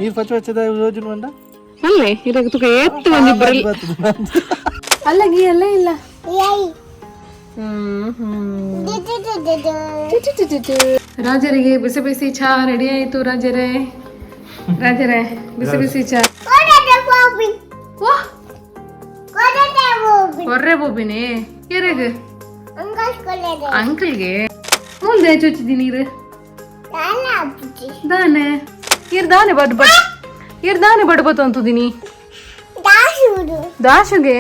ನೀರು ಪಚ್ಚ ಪಚ್ಚದ ಯೋಜನೆ ಉಂಡ ಅಲ್ಲೇ ಇರಾಗ ತುಕ ಏತ್ತು ಒಂಜಿ ಬರಲ್ ಅಲ್ಲ ಗೀ ಅಲ್ಲ ಇಲ್ಲ. ಹ್ಮ್ ಹ್ಮ್. T T T T T. ರಾಜರಿಗೆ ಬಿಸಿ ಬಿಸಿ ಚಹಾ ರೆಡಿ ಆಯ್ತು. ರಾಜರೇ, ರಾಜರೇ, ಬಿಸಿ ಬಿಸಿ ಚಹಾ. ವಾಹ್, ಕೊರ್ರೆ ಬೋಬಿನಿ ಎರೆಗ್ ಅಂಕಲ್ಗೆ ಮುಂದೆ ಚೊಚ್ಚಿದಿ ನೀರು ದಾನೆ ಇರ್ ದಾನೆ ಬಡ್ ಬಡ್ ಇರ್ ದಾನೆ ಬಡ್ ಬತ್ತಂತುದಿನಿ ದಾಶುಗೆ.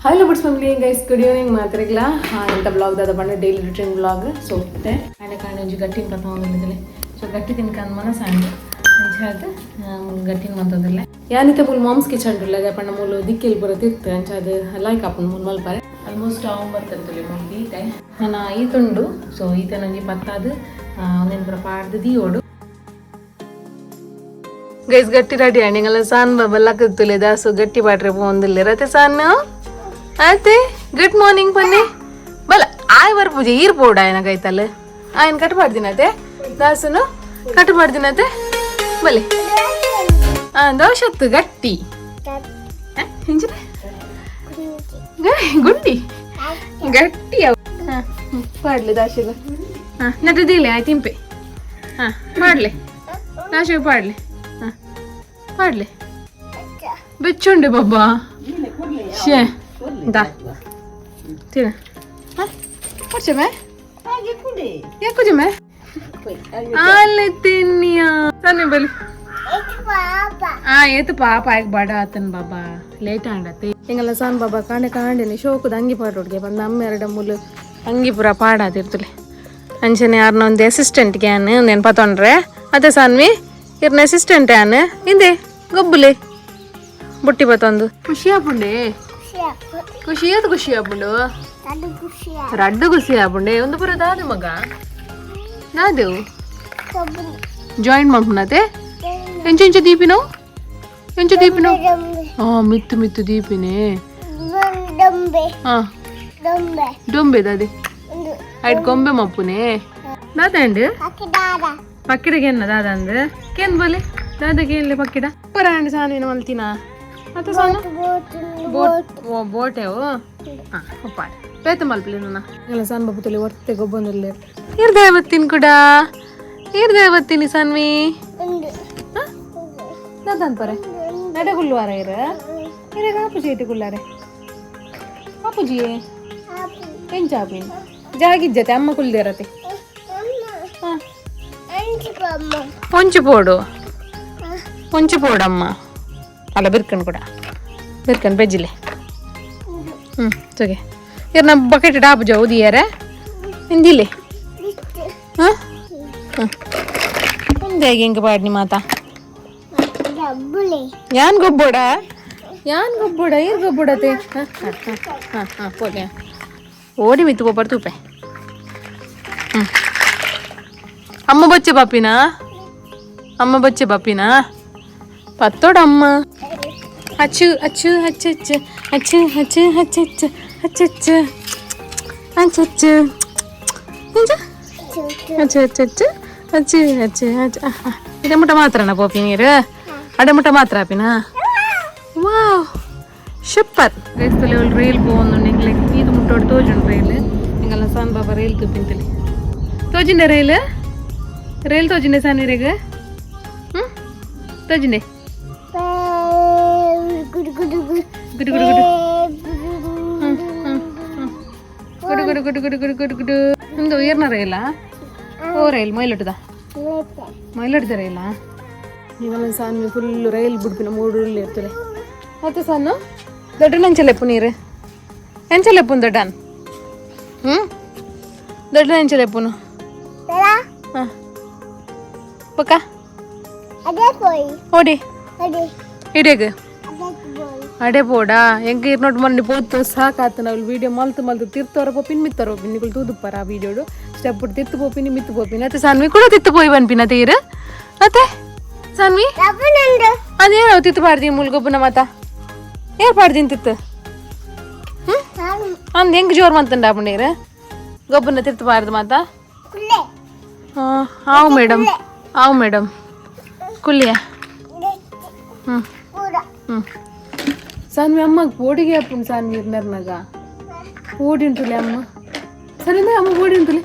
Hello buds family, guys, good evening ಮಾತ್ರೆಗ್ಲ. ಎಂತ ಬ್ಲಾಗ್ ದಾದ ಪಂಡ ಡೈಲಿ ರುಟೀನ್ ಬ್ಲಾಗ್. ಸೊ ಇತ್ತೆ ಕಾಂಡೆ ಕಾಂಡೆ ಒಂಜಿ ಗಟ್ಟಿನ ಪತ್ತೊಂದಿಲ್ಲದಿಲ್ಲ. ಸೊ ಗಟ್ಟಿ ತಿನ್ಕಂದ್ ಮನಸ್ಸಾಂಡ್, ಅಂಚಾದ್ ಗಟ್ಟಿನ ಮಂತೊಂದಿಲ್ಲ. ಯಾನಿತ್ತೆ ಮೂಲು ಮಾಮ್ಸ್ ಕಿಚನ್ ಉಲ್ಲ ಪಂಡ ಮೂಲು ದಿಕ್ಕೆಲ್ ಪೂರ ತಿರ್ತು, ಅಂಚಾದ್ ಲೈಕ್ ಆಪುಂಡು ಮೂಲು ಮಲ್ಪರೆ. ಆಲ್ಮೋಸ್ಟ್ ಅವು ಬರ್ತಂತುಲೆ ಮೂಲು ದೀತೆ ನನ್ನ ಈತುಂಡು. ಸೊ ಈತನೊಂಜಿ ಪತ್ತಾದ್ ಒಂದೇನು ಪೂರ ಪಾಡ್ದು ದೀಯೋಡು. ಗೈಸ್, ಗಟ್ಟಿ ರೆಡಿ ಅಂಡ್ ಸಾನ್ ಬಾಬಾ ಲಕ್ಕುತ್ತುಲೆ. ದಾಸು ಗಟ್ಟಿ ಪಾಟ್ರೆ ಪೋಂದಿಲ್ಲ ರತೆ ಸಾನು ಆಯ್ತೆ. ಗುಡ್ ಮಾರ್ನಿಂಗ್ ಪನ್ನಿ ಬಲ. ಆಯ್ ಬರ್ ಪೂಜೆ ಈರ್ ಪೋಡ ಆಯನ ಕೈತಲ್ ಆಯನ್ ಕಟ್ ಮಾಡ್ದಿನತೆ. ದಾಸುನು ಕಟ್ ಮಾಡ್ದಿನತೆ ಬಲೆ. ಆ ದೋಷತ್ತು ಗಟ್ಟಿ ಹೆಂಚಿನ ಗುಂಡಿ ಗಟ್ಟಿ ಅವು. ಹಾ ಪಾಡ್ಲಿ ದಾಶಿಗ. ಹಾ ನಟದಿಲ್ಲ ಆಯ್ತು ತಿಂಪೆ. ಹಾ ಪಾಡ್ಲಿ ದಾಶಿಗ ಪಾಡ್ಲಿ. ಹಾ ಪಾಡ್ಲಿ. ಬೆಚ್ಚುಂಡೆ ಬಾಬಾ ಶೇ ದಾ ತಿನ. ಹಾ ಕೊಡ್ಚಮೆ ಯಾಕುಜಮೆ ಅಲ್ಲೇ ತಿನ್ನಿಯಾ ಸನ್ನಿ ಬಲಿ. ಆ ಏತು ಪಾಪ ಆಯ್ಕೆ ಬಡ ಆತನ್ ಬಾಬಾ ಲೇಟ್ ಆಂಡತ್ತೆ. ಎಂಗಲ್ಲ ಸನ್ ಬಾಬಾ ಕಾಂಡೆ ಕಾಂಡೆನೆ ಶೋಕುದ ಅಂಗಿ ಪಾಡೋಡ್ಗೆ ಬಂದ ಅಮ್ಮ ಎರಡ ಮುಲು ಅಂಗಿ ಪೂರ ಪಾಡಾದಿರ್ತಲೆ. ಅಂಚನೆ ಯಾರನ್ನ ಒಂದು ಅಸಿಸ್ಟೆಂಟ್ ಗ್ಯಾನ್ ಒಂದೇನು ಪತೊಂಡ್ರೆ ಅದೇ ಸಾನ್ವಿ ಇರ್ನ ಅಸಿಸ್ಟೆಂಟ್ ಯಾನ್ ಹಿಂದೆ ಗೊಬ್ಬುಲೆ ಬುಟ್ಟಿ ಬತ್ತೊಂದು. ಖುಷಿ ಆಪುಂಡೆ, ಖುಷಿ ಅದು, ಖುಷಿ ಆಪುಂಡು, ರಡ್ಡು ಖುಷಿ ಆಪುಂಡೆ. ಒಂದು ಪೂರ ದಾದು ಮಗ ದಾದು ಜಾಯಿನ್ ಮಾಡ್ಪುಣತೆ. ಎಂಚ ದೀಪಿನೋ, ಎಂಚ ದೀಪಿನೋ? ಹಾ ಮಿತ್ತು ಮಿತ್ತು ದೀಪಿನೇ. ಹಾ ಡೊಂಬೆ ದಾದೆ ಐಟ್ ಗೊಂಬೆ ಮಪ್ಪುನೆ ದಾದಂಡ್ ಪಕ್ಕಿಡಗೆ ಎನ್ನ ದಾದ ಅಂದ್ ಕೇಂದ್ ಬೋಲೆ ದಾದಗೆ ಏನ್ಲೆ ಪಕ್ಕಿಡ ಪರಾಂಡ್ ಸಾನೇನು ಮಲ್ತಿನ ಅತ್ತ ಸಾನು ಬೋಟ್ ಓ ಬೋಟೆವು. ಹಾ ಒಪ್ಪಾಡ ಬೇತ ಮಲ್ಪಲಿ ನನ್ನ ಎಲ್ಲ ಸಾನ್ ಬಾಬು ತುಲಿ ಒತ್ತೆ ಗೊಬ್ಬೊಂದುಲ್ಲೆ ಇರ್ದೆ ಬತ್ತೀನಿ ಕೂಡ ಇರ್ದೆ ಬತ್ತೀನಿ ಸಾನ್ವಿ. ದಾದಾನ್ ಪರೆ ನಡೆ ಕುಲ್ಲುವಾರ ಇರ ಇರ ಆಪುಜಿ ಐತೆ ಕುಲ್ಲಾರೆ ಆಪುಜಿ ಎಂಚ ಆಪಿನ ಜಾಗಿಜ್ಜತೆ ಅಮ್ಮ ಕುಲ್ದೇರತೆ. ಹಾ ಒಂಚು ಪೋಡು, ಒಂಚು ಪೋಡಮ್ಮ. ಅಲ್ಲ ಬಿರ್ಕಣ್ ಕೂಡ ಬಿರ್ಕಣ್ ಬೆಜ್ಜಿಲೆ. ಹ್ಞೂ ಸರಿ ಇರ್ ನಮ್ಮ ಬಕೆಟ್ ಡಾಬು ಉದಿಯಾರೆ ಇಂದಿಲೆ. ಹಾಂ ಹಾಂ ಒಂದೇ ಹೆಂಗೆ ಪಾಡ್ನಿ ಮಾತಾ. ಯಾನ್ ಗೊಬ್ಬೋಡ, ಯಾನ್ ಗೊಬ್ಬೋಡ, ಏರ್ ಗೊಬ್ಬೋಡತೆ? ಹಾಂ ಹಾಂ ಹಾಂ ಹಾಂ ಪೋಲೆ ಓಡಿ ಮಿತ್ತು ಪೋಪರ್ ತೂಪೆ. ಹ್ಞೂ ಅಮ್ಮ ಬಚ್ಚೆ ಬಾಪಿನಾ, ಅಮ್ಮ ಬಚ್ಚೆ ಬಾಪಿನಾ ಪತ್ತೋಡ ಅಮ್ಮ. ಅಚ್ಚು ಅಚ್ಚು ಅಚ್ಚಚ್ಚ ಅಚ್ಚು ಅಚ್ಚು ಅಚ್ಚಚ್ಚ ಅಚ್ಚಚ್ಚ ಅಚ್ಚಚ್ಚ ಎಂಚ ಅಚ್ಚು ಅಚ್ಚಚ್ಚ ಅಚ್ಚು ಅಚ್ಚು ಅಚ್ಚು. ಇದೇ ಮುಟ್ಟ ಮಾತ್ರನಾ ಪೋಪಿ ನೀರು? ಅಡೆ ಮುಟ್ಟ ಮಾತ್ರ ಆಪಿನಾ? ವಾವ್, ಸೂಪರ್. ಗೈಸ್ತಲೆ ಒಲ್ ರೈಲ್ ಪೋವೊಂದುಂಡು. ಎಂಕ್ಲೆ ಈದು ಮುಟ್ಟೋಡು ತೋಜುಂಡು ರೈಲ್. ಎಂಗಲ್ಲ ಸಾನ್ ಬಾಬಾ ರೈಲ್ ತೂಪಿಂತಲೆ ತೋಜಿಂಡೆ. ರೈಲ್ ರೈಲ್ ತೋಜಿಂಡೆ ಸಾನ್ವಿರೆಗ್. ಹ್ಞೂ ತೋಜಿಂಡೆ. ಗುಡು ಗುಡು ಗುಡು ಗುಡು. ಹ್ಞೂ ಹ್ಞೂ ಹ್ಞೂ ಗುಡು ಗುಡು ಗುಡು ಗುಡು ಗುಡು ಗುಡು ಗುಡು. ನಿಮ್ದು ಏರ್ನ ರೈಲಾ? ಓ ರೈಲ್ ಮೈಲಟ್ಟದ, ಮೈಲಟ್ಟದ ರೈಲಾ? ಇವಾಗ ಸಾನ್ವಿ ಫುಲ್ ರೈಲ್ ಬಿಡ್ಪಿನ ಮೂಡು ಇರ್ತದೆ. ಮತ್ತೆ ಸಾನು ದೊಡ್ಡ ನಂಚಲೆಪ್ಪು ನೀರು ಎಂಚಲೆಪ್ಪು ದೊಡ್ಡನ್. ಹ್ಞೂ ದೊಡ್ಡ ನಂಚಲೆಪ್ಪುನು. ಹಾಂ ಪಕ್ಕ ಓಡಿ ಇಡೇಗ ಅಡೆ ಪೋಡಾ ಎಂಕ ಇರ್ನೋಟ್ ಮೊನ್ನೆ ಪೋತು ಸಾಕಾತು. ನಾವು ವೀಡಿಯೋ ಮಲ್ತು ಮಲ್ತು ತಿರ್ತವರ ಪೋಪಿನ್ ಮಿತ್ತರ ಪೋಪಿನ್ ನಿಕುಲು ತೂದುಪ್ಪಾರ. ಆ ವೀಡಿಯೋಡು ಸ್ಟೆಪ್ ತಿತ್ತು ಪೋಪಿನಿ ಮಿತ್ತು ಪೋಪಿನಿ. ಅತ್ತೆ ಸಾನ್ವಿ ಕೂಡ ತಿತ್ತು ಪೋಯಿ ಬನ್ಪಿನ ತೀರು. ಅತ್ತೆ ಸಾನ್ವಿ ಅದೇನೋ ತಿತ್ತು ಪಾಡ್ದೀನಿ ಮುಲ್ಗೊಬ್ಬನ ಮಾತ ಏರ್ ಪಾಡ್ದೀನಿ ತಿತ್ತು. ಹ್ಮ್ ಅಂದ್ ಹೆಂಗ್ ಜೋರು ಮಂತಂಡ ನೀರು ಗೊಬ್ಬರನ ತಿರ್ತು ಬಾರದು ಮಾತಾ. ಹಾವು ಮೇಡಮ್, ಹಾವು ಮೇಡಮ್, ಕುಲ್ಲಿಯ. ಹ್ಞೂ ಹ್ಞೂ ಸಾನ್ವಿ ಅಮ್ಮಗೆ ಪೋಡಿಗೆ ಅಪ್ಪು ಸಾನ್ವಿ ಇರ್ನರ್ನಾಗ ಓಡಿ ಉಂಟುಲೆ ಅಮ್ಮ ಸರಿ ಅಮ್ಮ ಓಡಿ ಉಂಟುಲೆ.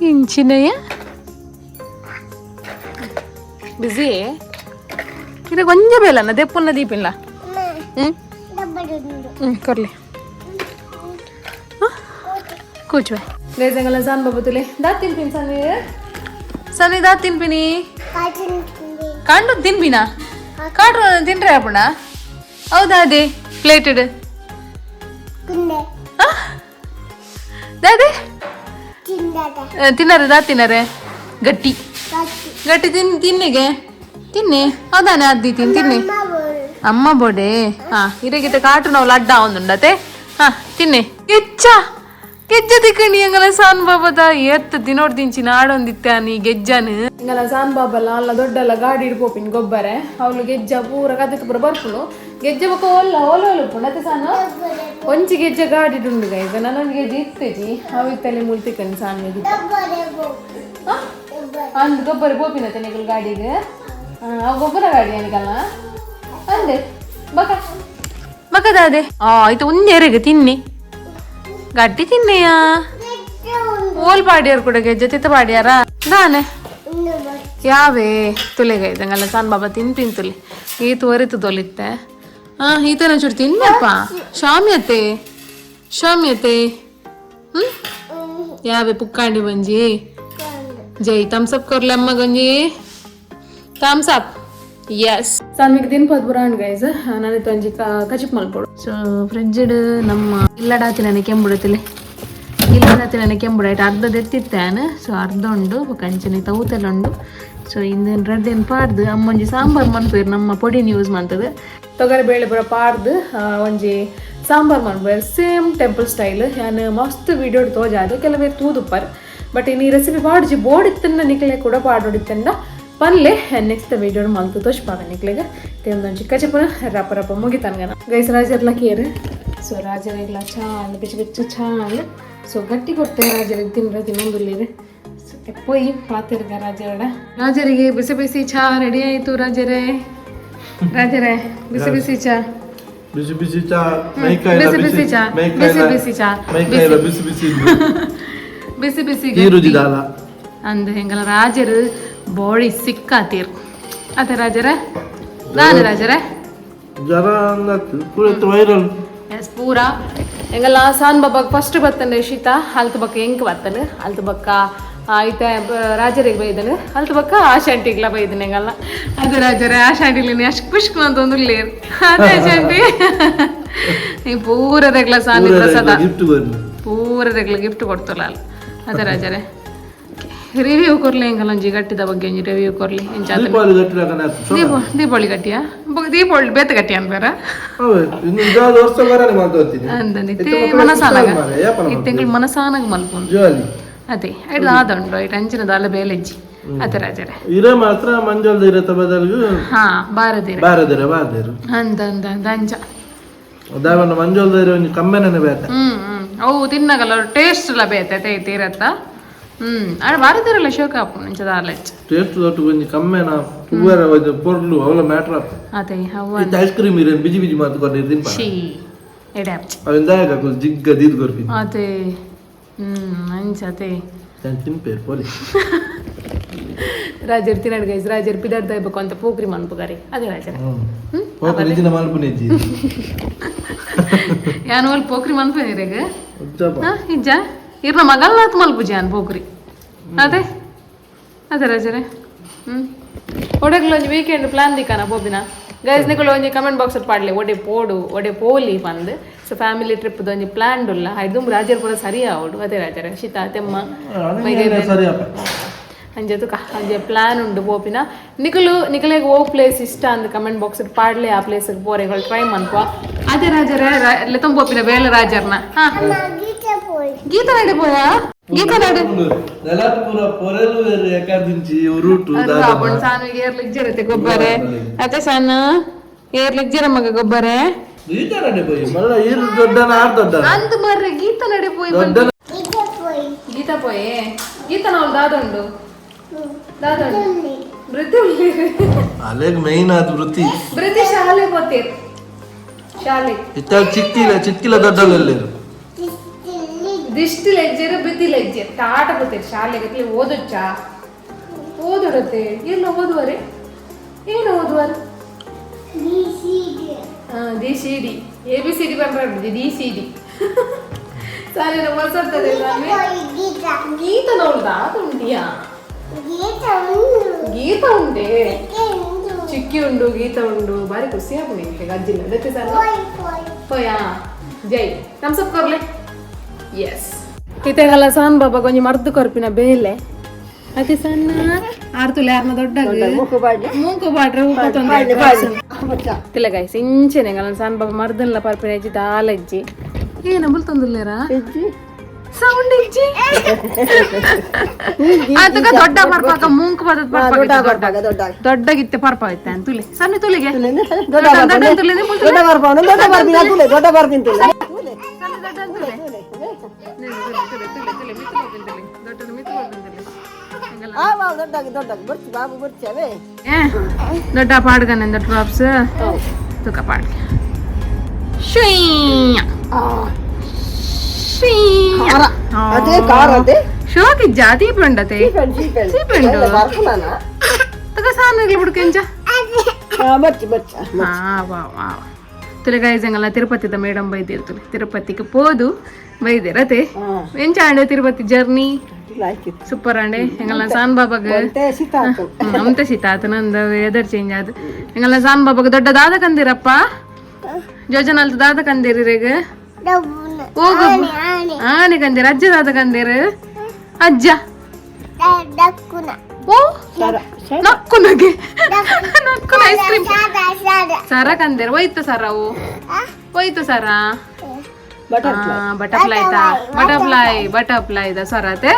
ಇಂಚಿನಯ್ಯ ಬಿಸಿ ಇದು ಕೊಂಚ ಬೇಲನ್ನ ದೆಪ್ಪುನ್ನ ದೀಪಿಲ್ಲ. ಹ್ಞೂ ಹ್ಞೂ ಕೊರ್ಲಿ ಕೂಚುವೆ. ಗೈಸಂಗಲ್ಲ ಸಾನ್ ಬಾಬು ತುಲೆ ದಾತ್ ತಿನ್ಪಿನಿ ಸಾನ್ವಿ, ಸಾನ್ವಿ ದಾತ್ ತಿನ್ಪಿನಿ ಕಾಂಡು ತಿನ್ಬಿನಾ ಕಾಡ್ರು ತಿನ್ರೆ ಅಪ್ಪಣ. ಹೌದಾ? ಅದೇ ಪ್ಲೇಟೆಡ್ ದಾದೆ ತಿನ್ನರೆ ದಾ ತಿನ್ನರೆ ಗಟ್ಟಿ ಗಟ್ಟಿ ತಿನ್ ತಿನ್ನಿಗೆ ತಿನ್ನಿ. ಹೌದಾನೆ? ಅದ್ದಿ ತಿನ್ ತಿನ್ನಿ ಅಮ್ಮ ಬೋಡೆ. ಹಾ ಇರಗಿತ ಕಾಟು ನಾವು ಲಡ್ಡ ಒಂದುಂಡತೆ. ಹಾ ತಿನ್ನಿ. ಗೆಚ್ಚ ಗೆಜ್ಜ ತಿಕ್ಕಣಿ ಎಂಗಲ ಸಾನ್ ಬಾಬದ ಎತ್ತ ದಿನೋಡ್ ದಿಂಚಿ ನಾಡೊಂದಿತ್ತಾನಿ ಗೆಜ್ಜಾನು. ಎಂಗಲ ಸಾನ್ ಬಾಬಲ್ಲ ಅಲ್ಲ ದೊಡ್ಡಲ್ಲ ಗಾಡಿ ಇಡ್ಪೋಪಿನ್ ಗೊಬ್ಬರೆ ಅವಳು ಗೆಜ್ಜ ಪೂರ ಕದಿತ್ ಪೂರ ಬರ್ಪುನು ಗೆಜ್ಜೆ ಬೊಕ್ಕ ಒಲ್ಲ ಓಲ ಓಲ ಅತ್ತೆ ಸಾನು ಒಂಜಿ ಗೆಜ್ಜೆ ಗಾಡಿ ಉಂಡು ಗೈಸ್. ನಾನೊಂದು ಗೆಜ್ಜೆ ಇತ್ತೆಜಿ ಅವು ಇತ್ತಲ್ಲಿ ಮುಲ್ತಿಕ್ಕಣಿ ಸಾನ್. ಅಂದ್ ಗೊಬ್ಬರ ಪೋಪಿನತ್ತೆ ನಿಕಲ್ ಗಾಡಿಗೆ. ಅವು ಗೊಬ್ಬರ ಗಾಡಿ ಅನಿಕಲ್ಲ ಅಂದೆ ಬಕ ಬಕದಾದೆ. ಆ ಆಯ್ತು ಒಂದೇರೆಗೆ ತಿನ್ನಿ ಗಟ್ಟಿ ತಿನ್ನೆಯಾ. ಓಲ್ ಪಾಡ್ಯಾರ ಕೂಡ ಗೆಜ್ಜೆ ತಿತ್ತ ಪಾಡ್ಯಾರ ದಾನೆ ಯಾವೇ ತುಲೆಗ ಇದ್ದಂಗಲ್ಲ ಸಣ್ಣ ಬಾಬಾ ತಿನ್ ತುಲೆ ಈ ತೋರಿತು ತೊಲಿತ್ತೆ. ಹಾ ಈತನ ಚೂರು ತಿನ್ನಪ್ಪ ಶಾಮ್ಯತೆ ಶಾಮ್ಯತೆ. ಹ್ಮ್ ಯಾವೆ ಪುಕ್ಕಾಂಡಿ ಬಂಜಿ ಜೈ ಥಮ್ಸ್ ಅಪ್ ಕೊರ್ಲೆ ಅಮ್ಮ ಗಂಜಿ thumbs up. S ಸಾನ್ವಿಕ್ ದಿನ ಪದ್ ಬುರಾಂಡ್ ಗೈಸ್. ನಾನು ಒಂಜಿ ಕಚಿಪ್ ಮಲ್ಪೊಡು. ಸೊ ಫ್ರಿಡ್ಜ್ಡ್ ನಮ್ಮ ಇಲ್ಲಡಾತಿ ನನಗೆ ಕೆಂಬುಡತಿಲೆ ಇಲ್ಲಡಾತಿ ನನಗೆ ಕೆಂಬುಡ ಅರ್ಧ ದೆತ್ತಿತ್ತಾನ. ಸೊ ಅರ್ಧ ಉಂಡು ಕಂಚನೆ ತೌತೆಲ್ಲ ಉಂಡು. ಸೊ ಇಂದೇನು ರಡ್ಡೇನು ಪಾಡ್ದು ಅಮ್ಮೊಂಜಿ ಸಾಂಬಾರು ಮನ್ಪೇರು ನಮ್ಮ ಪೊಡಿನ ಯೂಸ್ ಮಾಡ್ತದೆ. ತೊಗರಿ ಬೇಳೆ ಪೂರ ಪಾಡ್ದು ಒಂಜಿ ಸಾಂಬಾರು ಮನ್ಪೇರು same temple style. ಯಾನ್ ಮಸ್ತ್ ವೀಡಿಯೋ ತೋಜಾದು ಕೆಲವೇರು ತೂದುಪ್ಪರ್. ಬಟ್ ಇನ್ನು ಈ ರೆಸಿಪಿ ಪಾಡ್ಜಿ ಬೋಡಿತ್ತನ್ನ ನಿಕ್ಲೆ ಕೂಡ ಪಾಡೋಡಿತ್ತಂಡ ಪನ್ಲೆ. ನೆಕ್ಸ್ಟ್ ವೀಡಿಯೋ ಮಲ್ತು ತೋಜ್ಪಾವೆ ನಿಕ್ಲೆಗ್. ತೇಂದೊಂಜಿ ಕಚಿಪುನ ರಪ ರಪ ಮುಗಿತನ್ಗನ ಗೈಸ್. ರಾಜರ್ಲ ಕೇರ್. ಸೊ ರಾಜರಿಗ್ಲ ಚಾಂಡ್ ಬಿಚ್ಚು ಬಿಚ್ಚು ಚಾಂಡ್. ಸೊ ಗಟ್ಟಿ ಕೊಡ್ತೇವೆ ರಾಜರಿಗೆ ತಿನ್ರ ತಿನ್ನೊಂದುಲ್ಲೇರು. ಸೊ ಪೋಯಿ ಪಾತಿರ್ಗ ರಾಜರಡ. ರಾಜರಿಗೆ ಬಿಸಿ ಬಿಸಿ ಚಾ ರೆಡಿ ಆಯಿತು. ರಾಜರೇ ರಾಜರೇ ಬಿಸಿ ಬಿಸಿ ಚಾ. ಬಿಸಿ ಬಿಸಿ ಚಾ ಮೈಕಾಯಿಲ. ಬಿಸಿ ಬಿಸಿ ಚಾ, ಬಿಸಿ ಬಿಸಿ ಚಾ. ಮೈಕಾಯಿಲ ಬಿಸಿ ಬಿಸಿ. ಬಿಸಿ ಬಿಸಿ ಈರುಜಿ ದಾಲ. ಅಂದ್ ಹೆಂಗಲ್ಲ ರಾಜರು ಬಾಡಿ ಸಿಕ್ಕಾತೀರ್ ಅದೇ ರಾಜರೇ ದಾನೆ ರಾಜರೇ. ಜರ ಪೂರ ವೈರಲ್. ಎಸ್ ಪೂರ ಎಂಗಲ್ಲ ಸಾನ್ ಬಾಬಾಗ್ ಫಸ್ಟ್ ಬತ್ತನೆ ಶೀತ ಅಲ್ತ ಬಕ್ಕ ಎಂಕ್ ಬತ್ತನು ಅಲ್ತ ಬಕ್ಕ ಐತೆ ರಾಜರಿಗೆ ಬೈದನು ಅಲ್ತ ಬಕ್ಕ ಆಶಾಂಟಿಗ್ಲ ಬೈದನು ಎಂಗಲ್ಲ. ಅದೇ ರಾಜರೇ ಆಶಾಂಟಿಲಿ ಅಷ್ಟು ಖುಷ್ ಅಂತ ಒಂದು ಅದೇ ಆಶಾಂಟಿ ಈ ಪೂರ ರೆಗ್ಲ ಸಾನಿ ಪ್ರಸಾದ. ಗಿಫ್ಟ್ ಬರ್ಲಿ. ಪೂರ ರೆಗ್ಲ ಗಿಫ್ಟ್ ಕೊಡ್ತಲ್ಲ ಅಲ್ಲ. ಅದೇ ರಾಜರೇ ರಿವ್ಯೂ ಕೊರ್ಲಿ ಎಂಗಲ್ಲ ಒಂಜಿ ಗಟ್ಟಿದ ಬಗ್ಗೆ ಒಂಜಿ ರಿವ್ಯೂ ಕೊರ್ಲಿ ಎಂಚಾತ. ದೀಪಾವಳಿ ಗಟ್ಟಿದ. ದೀಪ ದೀಪಾವಳಿ ಗಟ್ಟಿಯಾ? ದೀಪಾವಳಿ ಬೇತ ಗಟ್ಟಿ ಅನ್ಬೇರ. ಇನ್ನು ಇದಾದ ವರ್ಷ ಬರನೆ ಮಾಡ್ತೀನಿ. ಅಂದಂದಿತ್ತೆ ಮನಸಾನಗ ಇತ್ತೆಂಗಳು ಮನಸಾನಗ ಮಲ್ಪುಂಡು. ಜಾಲಿ. ಅದೇ ಐದು ಆದ ಉಂಡು ಐಟ್ ಅಂಚಿನ ದಾಲ ಬೇಲೆಜ್ಜಿ ಅದೇ ರಾಜರೇ. ಇರೆ ಮಾತ್ರ ಮಂಜಲ್ದ ಇರತ್ತ ಬದಲಿಗೆ. ಹಾ ಬಾರದಿರ. ಬಾರದಿರ ಬಾರದಿರು. ಅಂದ ಅಂದ ಅಂದ ಅಂಚ. ದಾವನ್ನ ಮಂಜಲ್ದ ಇರೋ ಒಂಜಿ ಕಮ್ಮೆನೇ ಬೇತೆ. ಹ್ಮ್ ಹ್ಮ್ ಅವು ತಿನ್ನಗಲ್ಲ ಟೇಸ್ಟ್ ಎಲ್ಲ ಬೇತೆ ತೇ ಇರತ್ತ. ಅಡ ಬಾರದಿರಲ್ಲ ಶೋಕ ಆಪುಂಡು ಅಂಚ ದಾಲ ಹೆಚ್ಚು. ಟೇಸ್ಟ್ ದೊಟ್ಟು ಒಂಜಿ ಕಮ್ಮೆನ ತೂವರ ಒಂಜಿ ಪೊರ್ಲು ಅವಲ ಮ್ಯಾಟ್ರ್ ಆಪ್. ಅದೇ ಅವು. ಇತ್ತೆ ಐಸ್ ಕ್ರೀಮ್ ಇರೇನು ಬಿಜಿ ಬಿಜಿ ಮಾತು ಕೊರ್ನಿ ತಿನ್ಪ. She ಎಡೆ ಆಪ್ಚಿ. ಅವಿನ ದಾಯಕ ಅಕುಲು ಜಿಗ್ಗ ದೀದ್ ಕೊರ್ಪಿ. ಅದೇ ಅಂಚ ಅದೇ. ನಾನು ತಿನ್ಪೇರು ಪೋಲಿ. ರಾಜರ್ ತಿನ್ನಡ್ ಗೈಸ್. ರಾಜರ್ ಪಿದಾರ್ದ ಬೇಕು ಅಂತ ಪೋಕ್ರಿ ಮನ್ಪುಗಾರಿ ಅದೇ ರಾಜರೇ. ಹ್ಮ್ ಹೋಗಿ ನಿಜಿನ ಮಲ್ಪುನೆಜ್ಜಿ. ಯಾನ್ ಓಲ್ ಪೋಕ್ರಿ ಮನ್ಪುನಿರೆಗ್. ಉಜ್ಜಪ್ಪ. ಹಾ ಇಜ್ಜ ಇರ್ನ ಮಗಲ್ನಾಥ್ ಮಲ್ಪುಜಿ ಅನ್ ಪೋಕ್ರಿ. ಅದೇ ಅದೇ ರಾಜರೇ. ಒಡೆಗ್ಲ ಒಂಜಿ ವೀಕೆಂಡ್ ಪ್ಲಾನ್ ದಿಕ್ಕಾನ ಪೋಪಿನ ಗೈಸ್. ನಿಕುಲು ಒಂಜಿ ಕಮೆಂಟ್ ಬಾಕ್ಸ್ ಪಾಡ್ಲೆ ಒಡೆ ಪೋಡು ಒಡೆ ಪೋಲಿ ಪಂದ್. So family trip ಒಂಜಿ ಪ್ಲಾನ್ ಉಲ್ಲ ಐದು ರಾಜರ್ ಪೂರ ಸರಿ ಆವಡು. ಅದೇ ರಾಜರೇ ಶೀತ ತೆಮ್ಮ. ಸರಿ ಅಪ್ಪ. ಅಂಜೆ ತುಕ ಅಂಜೆ ಪ್ಲಾನ್ ಉಂಡು ಪೋಪಿನ. ನಿಕುಲು ನಿಕಲೆಗ್ ಓ ಪ್ಲೇಸ್ ಇಷ್ಟ ಅಂದ್ ಕಮೆಂಟ್ ಬಾಕ್ಸ್ ಪಾಡ್ಲೆ. ಆ ಪ್ಲೇಸ್ ಪೋರೆಗಳು ಟ್ರೈ ಮನ್ಪ. ಅದೇ ರಾಜರೇ ಲೆತ್ತೊಂಬ ಪೋಪಿನ ಬೇಲೆ ರಾಜರ್ನ. ಹಾ. ಗೀತಾ ನಡೆ ಪೋಯಾ? ಗೀತಾ ನಡೆ. ನೆಲಟ್ ಪೂರ ಪೊರೆಲು ಏಕಾದಿಂಚಿ ಉರುಟು. ಸಾನು ಏರ್ಲಿಕ್ ಜರತೆ ಗೊಬ್ಬರೆ ಅತ್ತೆ? ಸಾನು ಏರ್ಲಿಕ್ ಜರ ಮಗ ಗೊಬ್ಬರೆ? ಗೀತಾ ನಡೆ ಪೋಯಿ ಮಲ್ಲ. ಈರು ದೊಡ್ಡನ, ಆರ್ ದೊಡ್ಡನ. ಅಂದ್ ಮರ್ರೆ, ಗೀತಾ ನಡೆ ಪೋಯಿ. ದೊಡ್ಡ. ಗೀತಾ ಪೋಯೆ. ಗೀತಾ ನಾವು ದಾದಂಡು ದಾದಂಡು ವೃತ್ತಿ. ಅಲೆಗ್ ಮೈನ್ ಆದ್ ವೃತ್ತಿ. ವೃತ್ತಿ ಶಾಲೆ ಪೋತೀರ್ ಶಾಲೆ. ಇತ್ತ ಚಿಕ್ಕಿಲ್ಲ ಚಿಕ್ಕಿಲ್ಲ ದೊಡ್ಡಲ್ಲೆಲ್ಲರು. ದಿಷ್ಟಿ ಲೆಜ್ಜೆರ್ ಬಿದ್ದಿ ಲೆಜ್ಜೆರ್ ಟಾಟ ಪೋತೀರ್ ಶಾಲೆಗೆ. ಅತ್ಲಿ ಓದೊಚ್ಚಾ? ಓದೊಡತ್ತೆ. ಎಲ್ಲ ಓದುವರೆ? ಏನು ಓದುವರು? D C D, A B C D ಬಂದ್ರೆ ಡಿ ಸಿ ಡಿ ಸಾಲಿನ ಹೊಸರ್ತದೆ. ಗೀತ ನೋಡ್ದಾ ಉಂಟಿಯಾ? ಗೀತ ಉಂಡೆ, ಚಿಕ್ಕಿ ಉಂಡು, ಗೀತ ಉಂಡು. ಬಾರಿ ಖುಷಿ ಆಪುಂಡು ನಿಂಗೆ ಅಜ್ಜಿಲ್ಲ ಅದಕ್ಕೆ ಸರ್ ಪೋಯಾ. ಜೈ ಥಮ್ಸ್ ಅಪ್ ಕೊರ್ಲೆ. ಎಸ್, ಇತೆಗಲ್ಲ ಸಾನ್ ಬಾಬಾ ಕೊಂಚ ಮರ್ದು ಕೊರ್ಪಿನ ಬೇಲೆ ಅತಿ ಸಣ್ಣ ಆರ್ತುಲೆ ಯಾರನ್ನ ದೊಡ್ಡ ಮೂಕು ಬಾಡ್ರೆ ತಿಲಗಾಯ್ ಸಿಂಚನೆ ಗಲ ಸಾನ್ ಬಾಬಾ ಮರ್ದನ್ಲ ಪರ್ಪಿನ ಅಜ್ಜಿ ದಾಲಜ್ಜಿ. ಏನ ಬುಲ್ತೊಂದುಲ್ಲೇರಾ? ಸೌಂಡ್ ಇಜ್ಜಿ ಆತಗ ದೊಡ್ಡ ಪರ್ಪಾಕ ಮೂಂಕು ಬದತ್ ಪರ್ಪಾಕ ದೊಡ್ಡಗಿತ್ತೆ ಪರ್ಪ ಐತೆ ತುಲೆ ಸಣ್ಣ ತುಲಿಗೆ ದೊಡ್ಡ ತುಲೆ ದೊಡ್ಡ ಬರ್ಪಾವನ, ದೊಡ್ಡ ಬರ್ಪಿನ ತುಲೆ, ದೊಡ್ಡ ಬರ್ಪಿನ ತುಲೆ. ಸಣ್ಣ ದೊಡ್ಡ ತುಲೆ ತುಲೆ ತುಲೆ ತುಲೆ ಮಿತ್ತು ಬರ್ಪಿನ ತುಲೆ ದೊಡ್ಡ ಮಿತ್ತು ಬರ್ಪಿನ ತುಲೆ. ಆ ಬಾಬು ದೊಡ್ಡ ದೊಡ್ಡ ಬರ್ಚಿ ಬಾಬು ಬರ್ಚಿ ಅವೇ. ಏ ದೊಡ್ಡ ಪಾಡ್ಗನ ಡ್ರಾಪ್ಸ್ ತುಕ ಪಾಡ್ಗೆ ಶುಯ್ಯ ಶುಯ್ಯ. ಅದೇ ಕಾರ್ ಅದೇ. ಶೋಕಿ ಜಾತಿ ಪಂಡತೆ. ಚೀಪೆಂಡು. ಚೀಪೆಂಡು. ಬರ್ಪುನಾನ. ತುಕ ಸಾನು ಬಿಡ್ಕೆಂಚ. ಬರ್ಚಿ ಬರ್ಚಿ. ಹಾ ವಾ ವಾ ತುಲೆ ಗೈಸ್, ಎಂಗಲ್ಲ ತಿರುಪತಿದ ಮೇಡಮ್ ಬೈದಿರ್ ತುಲೆ. ತಿರುಪತಿಗೆ ಪೋದು ಬೈದಿರತೆ. ಎಂಚ ಆಂಡೆ ತಿರುಪತಿ ಜರ್ನಿ? ಸೂಪರ್ ಆಂಡೆ. ಎಂಗಲ್ಲ ಸಾನ್ ಬಾಬಾಗ ಶೀತ ಆತು. ನಮ್ತೆ ಶೀತ ಆತು ನಂದು, ವೆದರ್ ಚೇಂಜ್ ಆದು. ಎಂಗಲ್ಲ ಸಾನ್ ಬಾಬಾಗ ದೊಡ್ಡ ದಾದ ಕಂದಿರಪ್ಪ? ಜೋಜನಲ್ತ ದಾದ ಕಂದಿರಿ ರೇಗ? ಹೋಗು ಆನೆ ಕಂದಿರ. ಅಜ್ಜ ದಾದ ಕಂದಿರು ಅಜ್ಜ? ಓ ನಕ್ಕು ನಗೆ ನಕ್ಕು ಐಸ್ ಕ್ರೀಮ್ ಸರ ಕಂದಿರ. ಹೋಯ್ತು ಸರವು, ಹೋಯ್ತು ಸರ. ಬಟರ್ಫ್ಲೈ ತಾ ಬಟರ್ಫ್ಲೈ ಬಟರ್ಫ್ಲೈ the ಸರತೆ.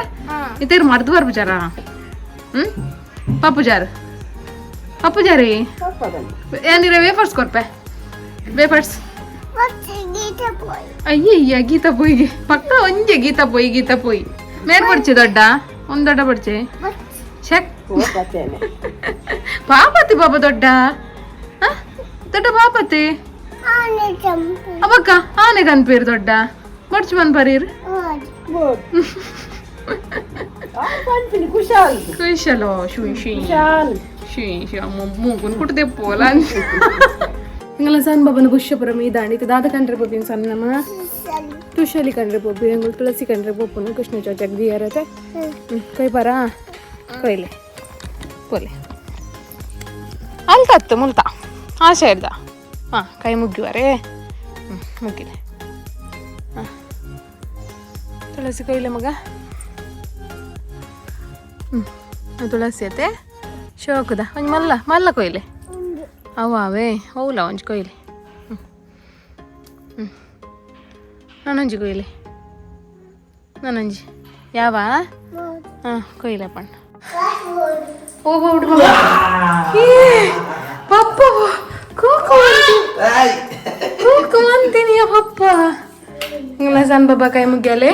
ಇತೇರು ಮರ್ದು ಬರ್ಪುಜಾರ? ಪಪ್ಪುಜಾರ್ ಪಪ್ಪುಜಾರಿ ಏನಿರ ವೇಫರ್ಸ್ ಕೊರ್ಪೆ ವೇಫರ್ಸ್. ಅಯ್ಯಯ್ಯ, ಗೀತಾ ಪೊಯ್ಗೆ ಪಕ್ಕ ಒಂಜೆ ಗೀತಾ ಪೊಯ್ ಗೀತಾ ಪೊಯ್ ಮೇರ್ ಪಡ್ಚೆ ದೊಡ್ಡ ಒಂದ್ ದೊಡ್ಡ ಪಡ್ಚೆ ಚೆಕ್ ಪಾಪತಿ ಬಾಬಾ ದೊಡ್ಡ ಆ? ದೊಡ್ಡ ಪಾಪತಿ ಅವಕ್ಕ ಆನೆ ಕನ್ಪೀರ್ ದೊಡ್ಡ ಮರ್ಚ್ ಮನ್ ಪರೀರ್. ಕುಶಾಲ್. ಕುಶಲೋ ಶುಯ್ ಶುಯ್. ಕುಶಾಲ್. ಶುಯ್ ಶುಯ್ ಮೂಗುನ್ ಕುಟ್ಟದೆ ಪೋಲ. ಎಂಗಲ ಸಣ್ಣ ಬಾಬನ ಪುಷ್ಯಪುರ ಮೀದಾಂಡಿ ದಾದ ಕಂಡ್ರೆ ಪೋಪಿನ ಸಣ್ಣಮ್ಮ ತುಷಾಲಿ ಕಂಡ್ರೆ ಪೋಪಿ. ಎಂಗುಲ್ ತುಳಸಿ ಕಂಡ್ರೆ ಪೋಪುನು ಕೃಷ್ಣ ಚೌಚಕ್ ದಿಯರತೆ. ಕೊಯ್ ಪರ ಕೊಯ್ಲೆ ಪೋಲೆ ಅಲ್ತತ್ತು ಮುಲ್ತ ಆಶೆ ಇರ್ದ. ಹಾಂ, ಕೈ ಮುಗ್ಗಿವರೇ? ಹ್ಞೂ, ಮುಗ್ಗಿದೆ. ಹಾಂ, ತುಳಸಿ ಕೊಯ್ಲೆ ಮಗ. ಹ್ಞೂ, ತುಳಸಿ ಅತ್ತೆ ಶೋಕುದ. ಒಂಜಿ ಮಲ್ಲ ಮಲ್ಲ ಕೊಯ್ಲೆ ಅವ ಅವೇ ಹೌಲ ಒಂಜಿ ಕೊಯ್ಲೆ. ಹ್ಞೂ ಹ್ಞೂ ನಾನೊಂಜಿ ಕೊಯ್ಲೆ, ನಾನೊಂಜಿ ಯಾವ. ಹಾಂ, ಕೊಯ್ಲೆ ಪಣ್ಣ. ಓ ಹುಡುಗ ಏ ಪಪ್ಪ ಕೂಕು ಕೂಕು ಅಂತೀನಿ ಪಪ್ಪ. ಇಂಗ್ಲ ಸಣ್ಣ ಬಾಬಾ ಕೈ ಮುಗ್ಯಾಲೆ.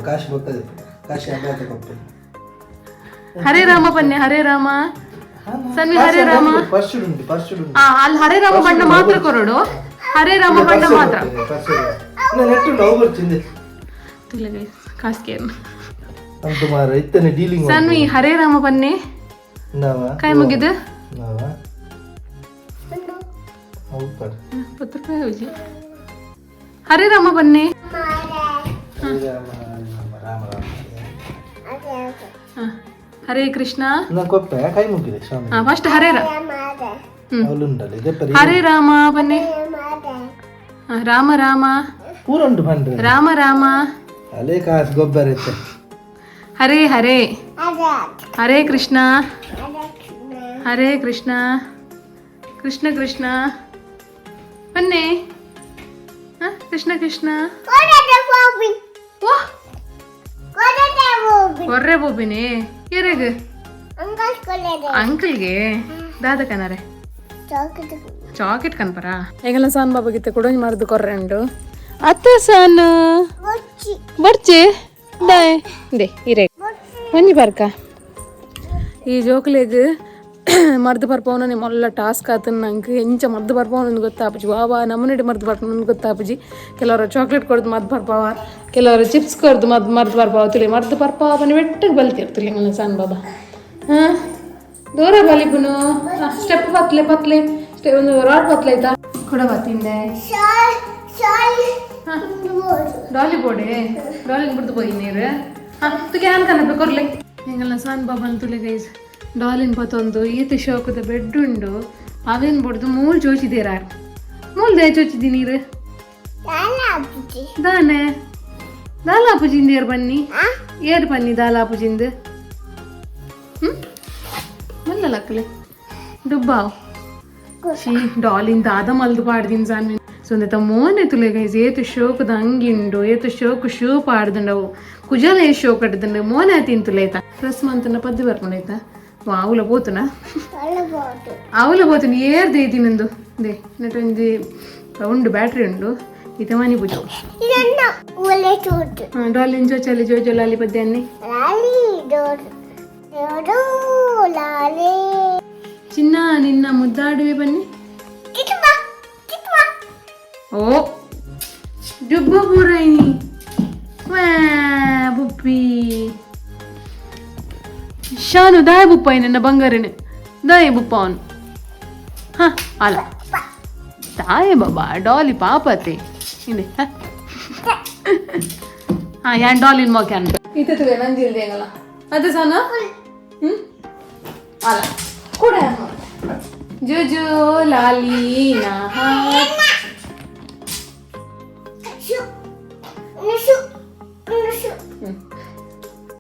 ಕಾಶಿ ಬರ್ತದೆ, ಕಾಶಿ ಅಭ್ಯಾಸ ಕೊಟ್ಟೆ. ಹರೇ ರಾಮ ಪನ್ನೆ, ಹರೇ ರಾಮ ಸನ್ವಿ, ಹರೇ ರಾಮ. ಪರ್ಸ್ ಉಂಟು, ಪರ್ಸ್ ಉಂಟು. ಆ ಅಲ್ಲಿ ಹರೇ ರಾಮ ಬಣ್ಣ ಮಾತ್ರ ಕೊರಡು, ಹರೇ ರಾಮ ಬಣ್ಣ ಮಾತ್ರ. ನೆಟ್ಟು ನೋವು ಬರ್ತಿಂದೆ. ತುಲೆಗೆ ಕಾಸ್ಕೇನ್. ಅಂತ ಮಾರ ಇತ್ತನೆ ಡೀಲಿಂಗ್. ಸನ್ವಿ, ಹರೇ ರಾಮ ಪನ್ನೆ. ನಾವ ಕೈ ಮುಗಿದು. ನಾವ ಅವು ಪಡ್. 10 ರೂಪಾಯಿ ಹೋಗಿ ಹರೇ ರಾಮ ಬನ್ನಿ. ಹರೇ ರಾಮ ರಾಮ ರಾಮ ರಾಮ. ಹ, ಹರೇ ಕೃಷ್ಣ. ನಾ ಕೊಪ್ಪೆ ಕೈ ಮುಗಿದೆ ಸ್ವಾಮಿ. ಫಸ್ಟ್ ಹರೇ ರಾಮ. ಅವಳುಂಡಲ್ಲ ಇದೇ ಪರಿ. ಹರೇ ರಾಮ ಬನ್ನಿ. ಹ, ರಾಮ ರಾಮ. ಪೂರ ಉಂಟು ಪಂಡ್ರೆ. ರಾಮ ರಾಮ. ಅಲೇ ಕಾಸು ಗೊಬ್ಬರ ಇತ್ತೆ. ಹರೇ ಹರೇ, ಹರೇ ಕೃಷ್ಣ, ಹರೇ ಕೃಷ್ಣ, ಕೃಷ್ಣ ಕೃಷ್ಣ ಬನ್ನಿ. ಹ, ಕೃಷ್ಣ ಕೃಷ್ಣ. ವಾ ಕೊರ್ರೆ ಬೋಬಿನಿ ಎರೆಗ್? ಅಂಕಲ್ಗೆ ದಾದ ಕನರೆ? ಚಾಕೆಟ್ ಕನ್ಪರ. ಎಂಗಲ ಸಾನ್ ಬಾಬಗಿತ್ತೆ ಕುಡೊಂಜಿ ಮರ್ದು ಕೊರ್ರೆ ಉಂಡು ಅತ್ತ ಸಾನ್ ಬರ್ಚಿ ದಾಯ್ they ಇರೆ ಒಂಜಿ ಬರ್ಕ. ಈ ಜೋಕ್ಲೆಗ್ ಮರ್ದು ಪರ್ಪವನ ಮೊಲ್ಲ ಟಾಸ್ಕ್ ಆತನ. ನಂಗೆ ಎಂಚ ಮದ್ದು ಪರ್ಪವನ ಗೊತ್ತಾಪುಜಿ. ವಾ ವಾ ನಮೂನೆಡ್ ಮರ್ದು ಪರ್ಪವನ ಗೊತ್ತಾಪುಜಿ. ಕೆಲವರು ಚಾಕ್ಲೇಟ್ ಕೊಡ್ದು ಮದ್ದು ಪರ್ಪವ, ಕೆಲವರು ಚಿಪ್ಸ್ ಕೊರ್ದು ಮದ್ದು ಮರ್ದು ಪರ್ಪಾವ. ತುಲಿ ಮರ್ದು ಪರ್ಪಾವ ಪನಿ ಬೆಟ್ಟಗೆ ಬಲ್ತಿರ್ತಿಲ್ಲ ಎಂಗಲ ಸಾನ್ ಬಾಬಾ. ಹಾಂ, ದೂರ ಬಲಿಪುನು. ಸ್ಟೆಪ್ ಪತ್ಲೆ ಪತ್ಲೆ ಒಂದು ರಾಡ್ ಪತ್ಲೆ ಆಯ್ತಾ ಕೊಡ ಬತ್ತಿಂದೆ. ಡಾಲಿ ಬೋಡೆ ಡಾಲಿ ಬಿಡ್ದು ಪೋಯಿ ನೀರು. ಹಾಂ, ತುಗೆ ಆನ್ ಕನಪೆ ಕೊರ್ಲೆ. ಎಂಗಲ್ನ ಸಾನ್ ಬಾಬಾ ತುಲೆ ಗೈಸ್, ಡಾಲಿನ್ ಪತ್ತೊಂದು ಈತ ಶೋಕದ ಬೆಡ್ ಉಂಡು. ಅವೇನ್ ಬಡ್ದು ಮೂಲ್ ಚೋಚಿದ್ದೀರ? ಮೂಲ್ ದಯ ಚೋಚಿದ್ದಿ ನೀರು ದಾನೆ? ದಾಲಾಪುಜಿಂದ ಏರ್ ಬನ್ನಿ, ಏರ್ ಬನ್ನಿ ದಾಲಾಪುಜಿಂದ. ಹ್ಮ್ ಮಲ್ಲ ಲಕ್ಕಲೆ ಡುಬ್ಬಾವ್. ಶೀ, ಡಾಲಿನ್ ದಾದ ಮಲ್ದು ಪಾಡ್ದಿನ್ ಸಾನ್. ಸೊ ಮೋನೆ ತುಲೆ ಗೈಸ್, ಏತು ಶೋಕದ ಅಂಗಿ ಉಂಡು, ಏತು ಶೋಕು ಶೂ ಪಾಡ್ದುಂಡವು, ಕುಜಲ ಏ ಶೋಕ್ ಕಟ್ಟದುಂಡು. ಮೋನೆ ತಿಂತುಲೆ ಆಯ್ತಾ? ಡ್ರೆಸ್ ಮಂತನ ಪದ್ದು ಬರ್ಪುಂಡು ಆಯ್ತಾ? ಆవుಲ ಪೋತುನ, ಆవుಲ ಪೋತುನ. ಏರ್ ದೇತಿನಂದು they ನೆಟ್ ಒಂಜಿ ಉಂಡು, ಬ್ಯಾಟ್ರಿ ಉಂಡು. ಇತ ಮನಿ ಪೂಜೆ. ಡಾಲಿನ್ ಚೋಚಲಿ ಜೋಜೋ ಲಾಲಿ ಪದ್ಯ ಅನ್ನಿ. ಚಿನ್ನ ನಿನ್ನ ಮುದ್ದಾಡುವೆ ಬನ್ನಿ. ಓ ಡುಬ್ಬ ಪೂರೈನಿ ವಾ ಬುಪ್ಪಿ. ಶಾನು ದಾಯ ಬುಪ್ಪಾಯಿ ನನ್ನ ಬಂಗಾರನೆ ದಾಯ ಬುಪ್ಪ ಅವನು. ಹಾ, ಅಲ್ಲ ತಾಯೇ ಬಾಬಾ ಡಾಲಿ ಪಾಪತೆ ಹಿಂದೆ. ಹಾ, ಯಾನ್ ಡಾಲಿನ್ ಮೋಕೆ ಅನ್ ಇತ್ತುವೆ ನಂಜಿಲ್ದೆ ಎಂಗಲ ಅದೇ ಸಾನ. ಹ್ಮ್ ಅಲ್ಲ ಕೂಡ ಜೋ ಜೋ ಲಾಲಿ ನಾ.